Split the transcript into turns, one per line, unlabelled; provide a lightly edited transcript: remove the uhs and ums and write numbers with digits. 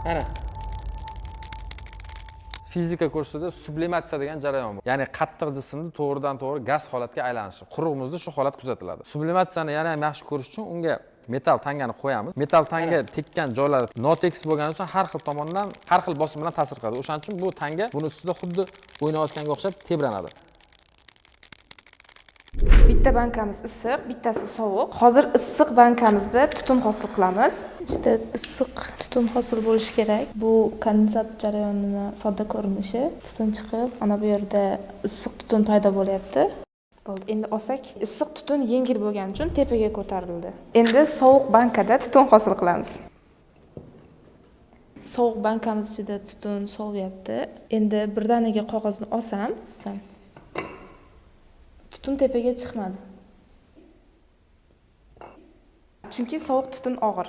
Ana. Fizika kursida sublimatsiya degan jarayon bor. Ya'ni qattiq jismni to'g'ridan to'g'ri gaz holatga aylanishi. Quruq muzda shu holat kuzatiladi. Sublimatsiyani yana ham yaxshi ko'rish uchun unga metall tangani qo'yamiz. Metall tanga tekkan joylari notekis bo'lgani uchun har xil tomondan har xil bosim bilan ta'sir qiladi. O'shaning uchun bu tanga buni ustida xuddi o'ynayotganga o'xshab tebranadi.
Bitta bankamiz issiq, bittasi sovuq. Hozir issiq bankamizda tutun hosil qilamiz.
Ichida issiq tutun hosil bo'lishi kerak. Bu kondensat jarayonini sodda ko'rinishi. Tutun chiqib, ana bu yerda issiq tutun paydo bo'lyapti.
Bo'ldi. Endi olsak, issiq tutun yengil bo'lgani uchun tepaga ko'tarildi. Endi sovuq bankada tutun hosil qilamiz.
Sovuq bankamiz ichida tutun soviyapti. Endi birdaniga qog'ozni olsam, tutun tepaga chiqmadi.
Chunki sovuq tutun og'ir.